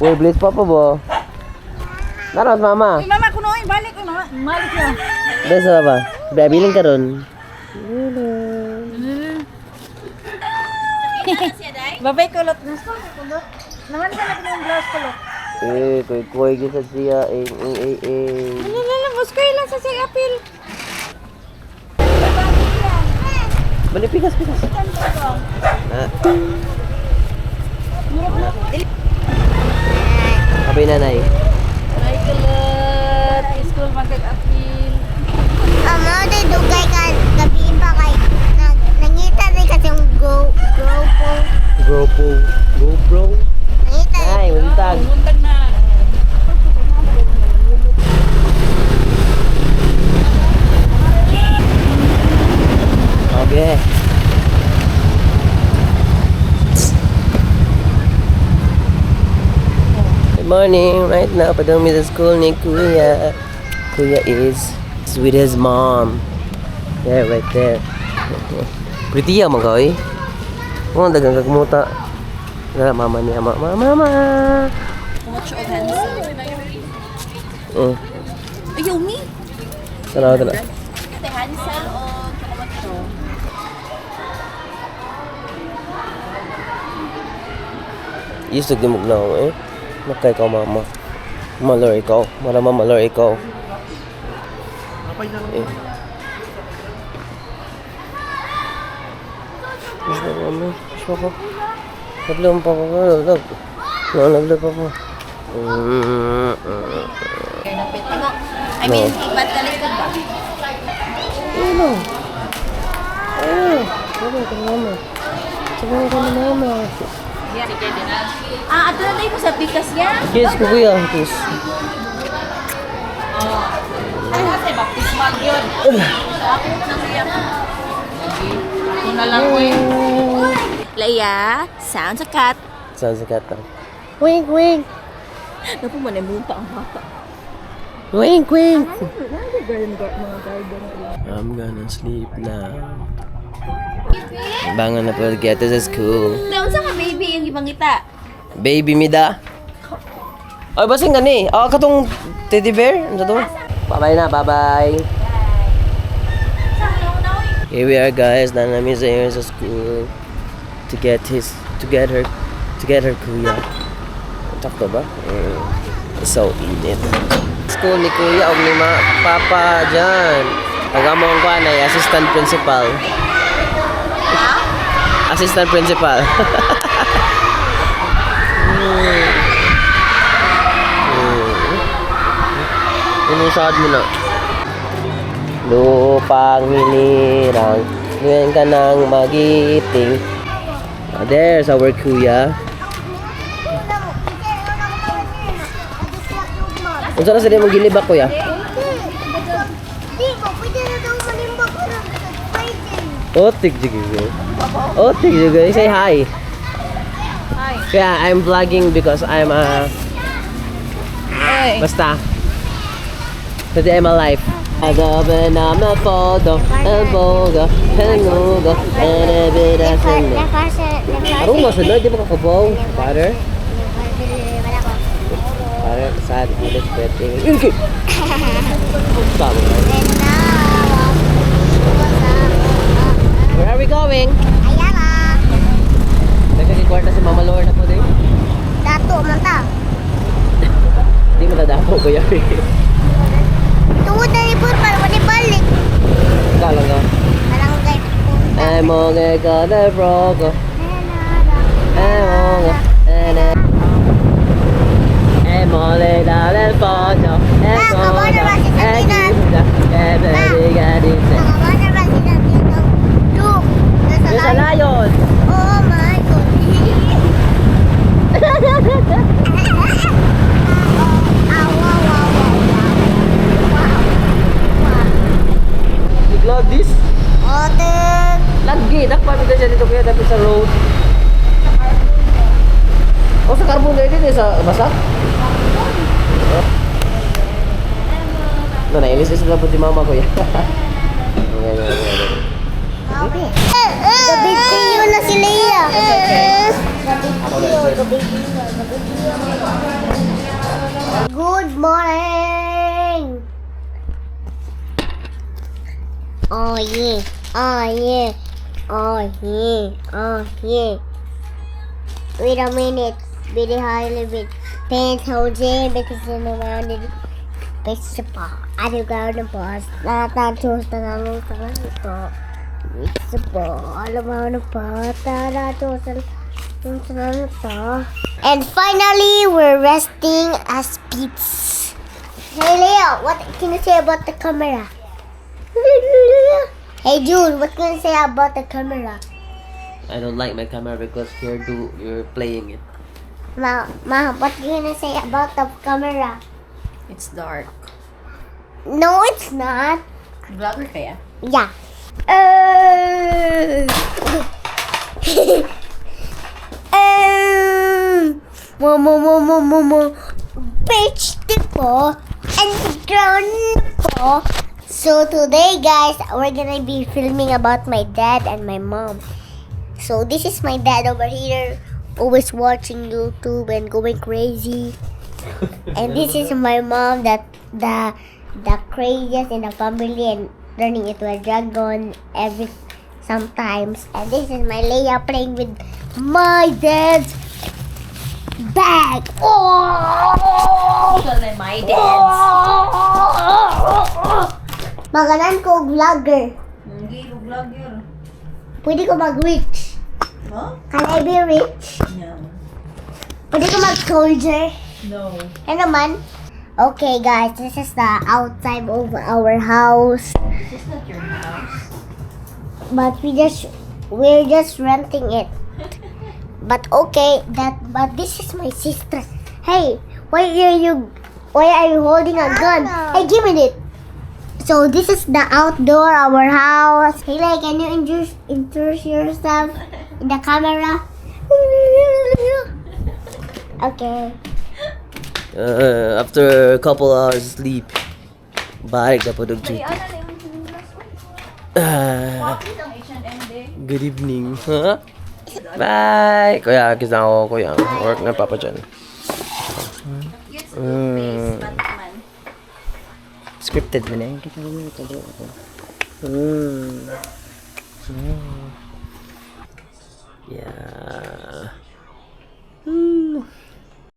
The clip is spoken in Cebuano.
Uy, bless papa ba? Naros, mama. Uy, mama, kuno, uy, balik, uy, mama. Balik na. Bless papa. Babiling ka ron. Babay, kulot. Kulot. Naman sa lagi ng blouse, kulot. Eh, kuy kuy gisa siya. Eh, eh, eh, eh. Lala, lala, muskoy lang sa siyang apil. Bali, pikas, pikas. Na. Kabay nanay. Ay, kulot. School magkag-apil. Amo de dugay ka gabi pa kay nag nangita rin kasi yung go go po. GoPro. GoPro. Nangita Ay, buntag. Buntag na. Okay. Good morning. Right now, padung mi sa school ni Kuya. Kuya is with his mom. There, right there. Pretty ya mga oy. Oh, dagang kagmuta. Dara mama niya, mama, mama. Mucho og hands. Mm. Ayaw, mi. Tara, tara. Ate Hansel o Chocomacho? Isog di mo gnaw eh. Nakay ka mama. Malor ikaw. Mara mama malor ikaw. Eh. Gusto ko mama. Gusto ko. Nablo pa pa pa. No, nablo pa pa. I mean, iba't talikod ba? Ano? Ano? Ano ka mama? Sabi ka na mama. Ah, ato na tayo mo sa pikas ya. Kiss ko kuya. Kiss. Ano kasi baptismal yun. Ako na siya. Ako na lang ko eh. Leia, sounds a cat. Saan sa kata? Wink, wink. Naku mo na pa ang bata. Wink, wink. I'm gonna sleep now. Bangan na po get to the school. Naon sa ka baby yung ibangita? Baby mida. Ay, basing gani. Ah, katong teddy bear. Ano to? Bye-bye na, bye-bye. Here we are, guys. Nanami sa here sa school to get his to get her kuya. Sakto ba? Mm. So init. School ni kuya og ni ma papa dyan. Ang among kuan ay assistant principal. Assistant principal. Inusad mo na. Lupang hinirang, ngayon ka nang magiting. Ah, there's our kuya. Unsa na sila mong gilibak, kuya? Di ba pwede na daw manimbag ko ng pwede. Oh, tig Oh, tig Say hi. Hi. Kaya I'm vlogging because I'm a Oy. Basta. Today I'm alive. Adobe na mafoto, ang boga, ang ugo, ang ebida sa Arong masunod, di ba kakabaw? Father? Father, sad, ulit, pwede. Okay! Tama nga. Where are we going? Ayala. Nagkakikwarta si Mama Lorna po din. Dato man ta. Hindi mo nadako, kuya. Tungod na report para wala balik. Kala nga. Barangay punta. I'm on a gonna rock. I'm on a I'm on a dollar photo. I'm on a Nakawana ba sila dito? Look, nasa Sa layo. layon. Oh my God. Ah, wow, wow, wow, wow. Wow. You love this? Ate. Lagi, nakpamit siya dito kuya dapat sa road. O sa carbon na din eh, sa basa? No, nainis is dapat si mama kuya. Okay, okay, okay. Gabi tiyo na si Leia. Gabi tiyo, gabi tiyo, gabi tiyo. Morning! Oh yeah. Oh yeah. Wait a minute. Very highly with pants holding because in the round it vegetable. And finally, we're resting as pets. Hey Leo, what can you say about the camera? Hey Jude, what can you say about the camera? I don't like my camera because you're playing it. Ma, Ma, what can you say about the camera? It's dark. No, it's not. Vlogger kaya? Yeah. Mo mo mo mo mo mo. Vegetable and grandpa. So today, guys, we're gonna be filming about my dad and my mom. So this is my dad over here, always watching YouTube and going crazy. And this is my mom that the craziest in the family and turning into a dragon every sometimes. And this is my Leia playing with my dad's bag. Oh! My dad's. Maganan ko og vlogger. Hindi, vlogger. Pwede ko mag-rich. Huh? Can I be rich? No. Pwede ko mag-soldier. No. Ano man? Okay guys, this is the outside of our house. This is not your house. But we're just renting it. But okay, that but this is my sister. Hey, why are you holding a gun? Hey, give me it. So this is the outdoor our house. Hey, like, can you introduce yourself in the camera? Okay. After a couple hours sleep, balik na pod og duty. Ah, good evening. Huh? Bye! Kuya, kiss na ako, kuya. Work na papa dyan. Scripted mo na yun. Kita mo ito. Yeah.